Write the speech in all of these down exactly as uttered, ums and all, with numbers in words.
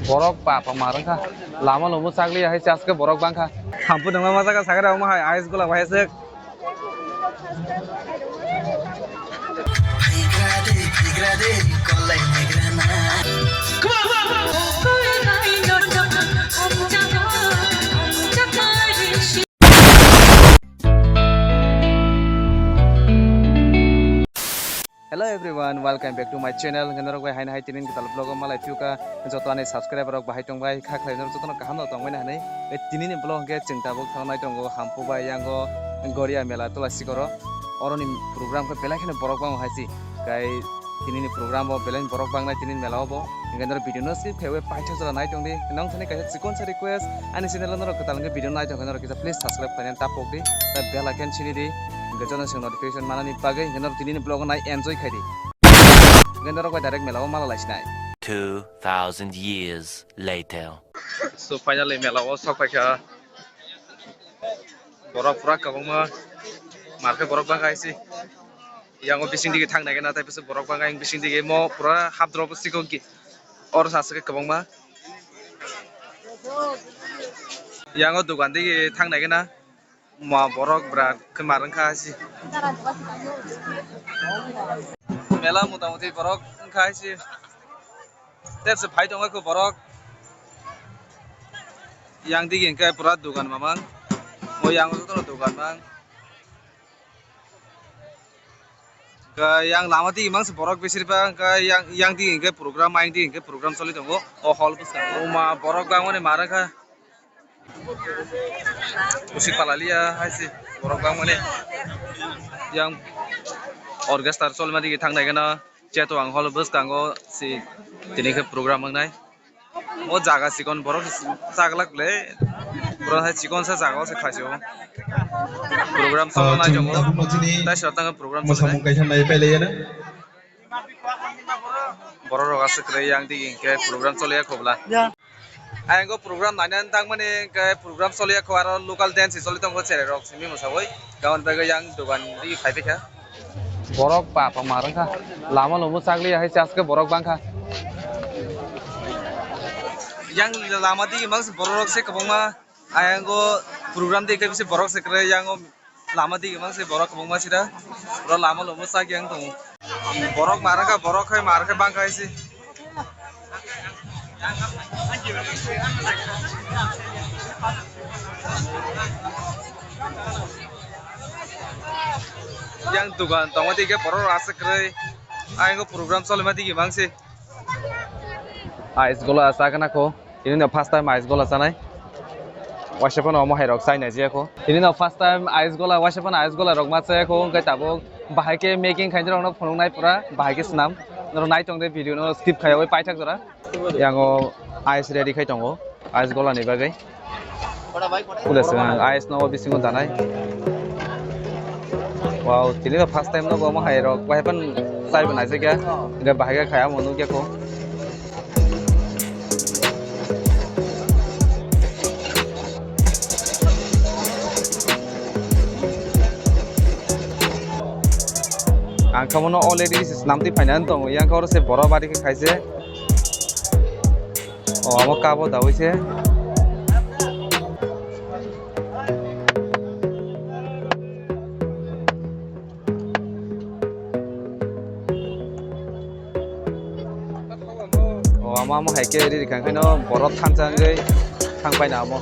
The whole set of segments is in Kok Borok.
Borok bapa ma rwngkha. Lama lomo chakliya hai chaske borok bangkha. Hampui nangma ma jaga sagre omo hai ice gola bahai se. Hello everyone, welcome back to my channel. Hwnkhe norok bai haino hai tinin kwtal vlog o malai phiuka, joto ani subscriber rok bahai tongbai kha khlai norok jotono kaham no tongbai na hinwi. Tei tinini vlog hwnkhe chwng tabuk thangnai tongo Hampui bai yango Goria mela Tulasikoro. Oroni program khe belai kheno borok bango hai si. Kai tinini program o belai borok bangnai tinini mela o bo. Hwnkhe norok video no skip khaiwi paithak jora nai tongdi. Nong thani kaisa chikon sa request, ani channel o norok kwtal hwnkhe video nai tongkha norok kisa please subscribe khlainani ta pokdi. Ta bell icon sini di. Hwnkhe jotono chwng notification manani bagwi hwnkhe norok tinini vlog o nai enjoy khaidi. Hwnkhe norok bai direct mela o mala laisinai. Two thousand years later. So finally mela o sok paikha. Borok pura kwbangma. Markhe borok bangkha hai si. Yango bising digi thang nai gana tai pisa borok bangkha yang bising digi mo pura hap drop sikon ki. Or sa se kwbangma. Yango dugan digi thang nai gana. Ma borok bra khe mar wngkha hai si. Mela mota moti borok wngkha hai si. Tei se phai tongo khe borok. Yang digi hwnkhe pura dugan mamang. O yang jotono dugan mang. Hwnkhe yang lama digi mang se borok besir bang, hwnkhe yang, yang digi hwnkhe program, ayang digi hwnkhe program choli tongo. O hall bwskango. O ma borok bangmani mar wngkha. Usik palalia hai se borok bangmani. Yang orchestra cholma digi thang nai gana. Cheto ang hol bwskango si tini khe program wngnai. O jaga chikon borok chaglak le. Borok hai chikon sa jaga o se khlaisio. Program cholo nai tongo. Tai sir tang program choli nai. Mosamung kaisa nai pailaiya na. Borok rok aswk kwrwi yang digi hwnkhe program choliya khobla. Ayang o program nainani tangmani hwnkhe program choliya kho aro local dance choli tongo cherai rok simi mwsawi. Gabon bagwi yang dogan digi phai paikha. Borok bapa mar wngkha. Lama lomo chakliya hai chaske borok bangkha. Yang lama digi mang borok rok se kwbangma. Ayang o program digi khe bisi borok se kwrwi yang o. Lama digi mang se borok kwbangma sida. Bro lama lomo chak yang tongo. Borok mar kha borok khai mar khe bang khai si. Yang dugan tongo digi borok aswk kwrwi. Ayang o program cholima digi mang se. Ice gola chakna kho. Tini no first time ice gola chanai. Waisa phano omo hai rok chai nai jia kho. Tini no first time ice gola, waisa phano ice gola rok ma chaya kho, hwnkhe tabuk bahai khe making khainai rok no phunuk nai pura, bahai khe swnam. Norok nai tong de video no skip khaiya bai paithak jora. Yang o ice ready khai tongo, ice gola ni bagwi. Pula se ang ice no bisingo danai. Wow, tini no first time no omo hai rok, bahai phan chai bo nai jagya. Hwnkhe bahai khe khaiya mo nukya kho. Ang kha mono already se snam twi phaina tongo, yang kha oro se borok bari khe khaise. O amo kabo dawi se. O ama amo hai khe riri kha khe no borok thansa wngwi thang paina amo.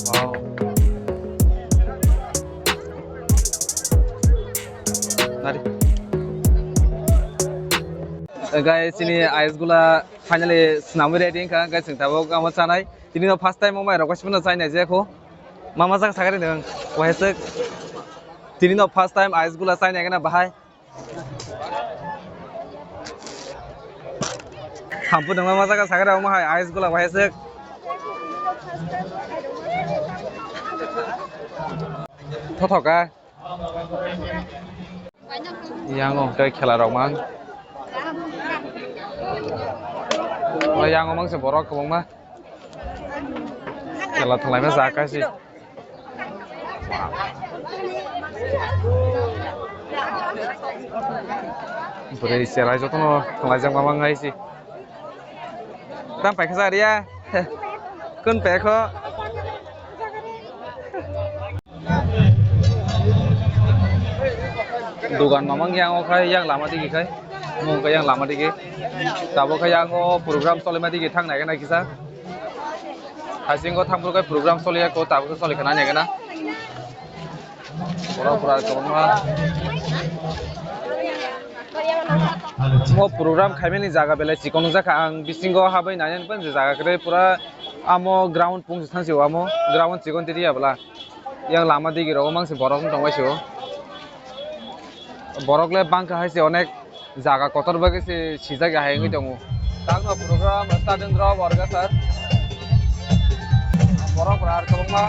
Wow. Nari. Guys, chini ice gola finally swnamwi ready wngkha, guys, chwng tabuk omo chanai. Tini no first time omo rok kaisa phano chai nai jaya kho. Mama jaga sakari nung, waisuk. Tini no first time ice gola chai nai gana bahai. Hampui nungma ma jaga sakhe rok ma hai ice gola waisuk. Thothoka. Yang o tei khela rok mang. O yang o mang se borok kwbangma. Khela thwnglaima jaga se. Bwrwi cherai jotono thwnglaijak ma mang hai se. Tang paikha sa riya. Kun pekho. Dugan mamang yang o khai, yang lama digi khai. Mung khai yang lama digi. Tabo khai yang o program solima digi thang nai gana kisa. Hasingo thang phuru khai program soliya ko, tabo khai soli khana nai gana. Pura pura kwbangma. Mo program khaimani jaga belai chikon wngjakha, ang bisingo habai nai nai jaga kwrwi pura amo ground pung thang si amo ground chikon tiri abla. Yang lama digi rogo mangsi borok wng tongbai sio. Borok le bangkha hai se onek jaga kotor bagwi se sijak ya hai wngwi tongo. Tangno program stadium rok orga sar. Borok rar kwbangma.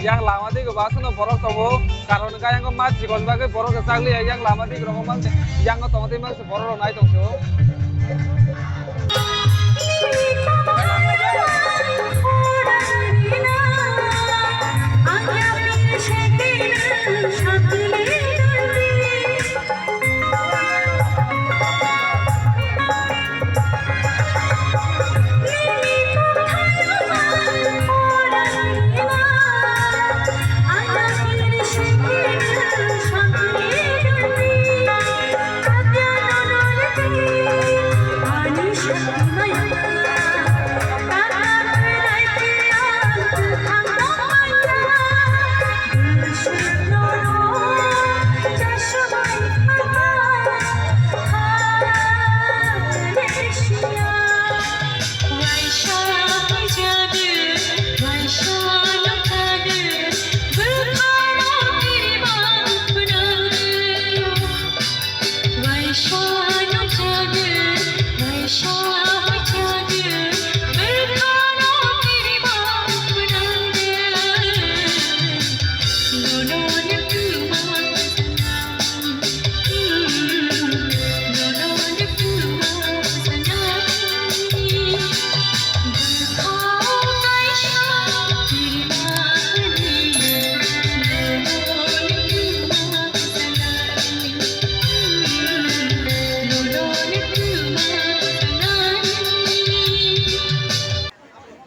Yang lama digi basano borok tongo. Karon ga yang ma chikon bagwi borok chakli yang lama digi rogo mangsi yang tongo tei mangsi borok rok nai tong sio.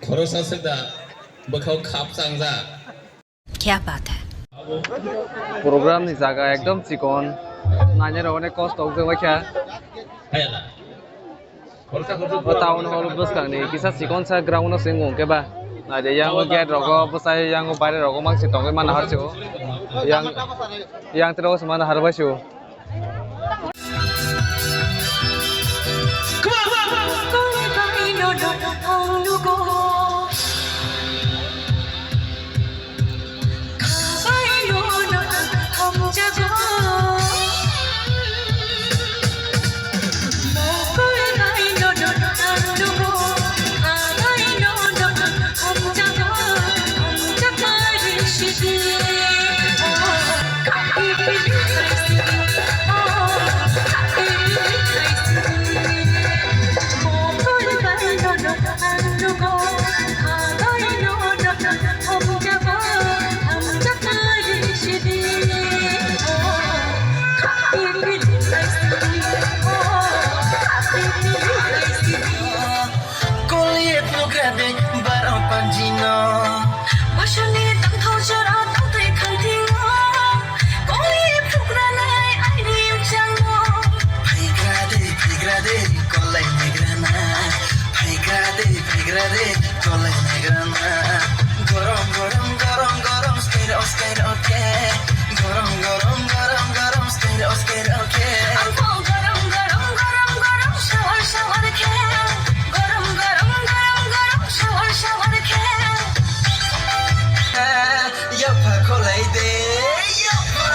Khoroksa swk da bwkhao khap changjak. Kya baat hai? Program ni jaga ekdom chikon, nainai rok onek kosto wngjakbaikha. O town hall bwskang ni kisa chikon sa ground no se wng khe ba. Naidi yang o gate rogo bwsai yang o baire rogo mangsi tongwi mana har se o. Yang, yang tei rogo se mana har bai se o. Koli phukra de baro panjino. Bosoni tangthau jora tangtwi khantingo. Koli phukra nai aini uchango. Phaigra de, phaigra de, kolai negrana. Phaigra de, phaigra de, kolai negrana. Gorom, gorom, gorom, gorom, skairo, skairo khe. Gorom, gorom, gorom, gorom, skairo, skairo khe. Gorom, gorom, gorom, gorom, shower, shower khe. Gorom, gorom, gorom, gorom, shower, shower khe. Yapha kholai de, yapha.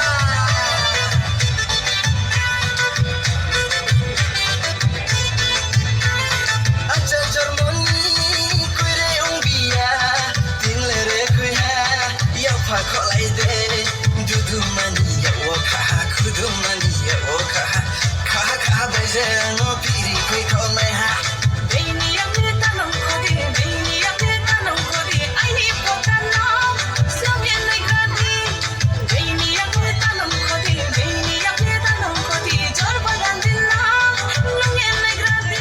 Acha jormoni koire ungbiya, tinle re khuya, yapha. Kholai de, dudu mani ya o kha, khudu mani ya o kha, kha kha bai je ano piri khui kholai ha. Beini yakni tanong khodi, beini yakni tanong khodi, aini potano, slong ya nai gradi. Beini yakni tanong khodi, beini yakni tanong khodi, jor bagan dinna, nung ya nai gradi.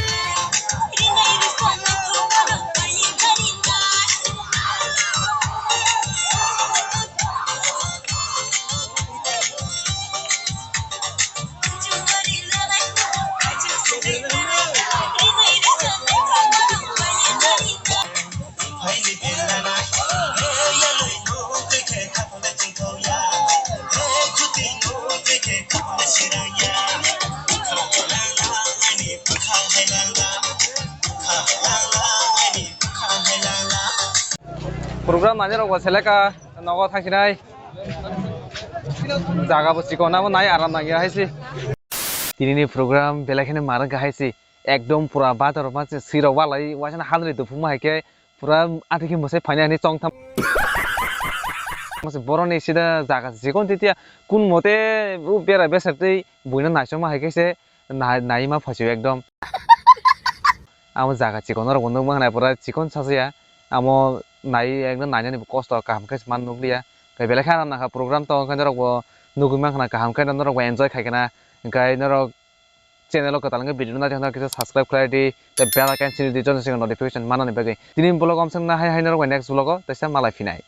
Program nainai rok bo seleka nogo thangsinai. Jaga bo chikon abo nai aram nangya hai se. Tini ni program belai kheno marwk hai se. Ekdom pura bator ma se sirok walai waisa handri dophu ma hai khe pura ati khe mwsai phainai hinwi chong tham. Mase boroni sida jaga chikon titia kun mote bera besar tei buino naisok ma hai khe se. Nai, nai ma phaisio ekdom. Amo jaga chikon norok bo nukma khnai pura chikon sasia. Amo nai ekdom nainani bo kosto kaham khe se man nukliya. Kai belai khe aram nangkha program to, hwnkhe norok bo nugwi mankha kaham khe norok bo enjoy khai khna. Hwnkhe norok channel o kwtal wngkhe video no naithothok kisa subscribe khlai di. Tei bell icon sini di joto singo notification manani bagwi. Tini vlog o amswk na hai hai norok bai next vlog o teisa malai phinai.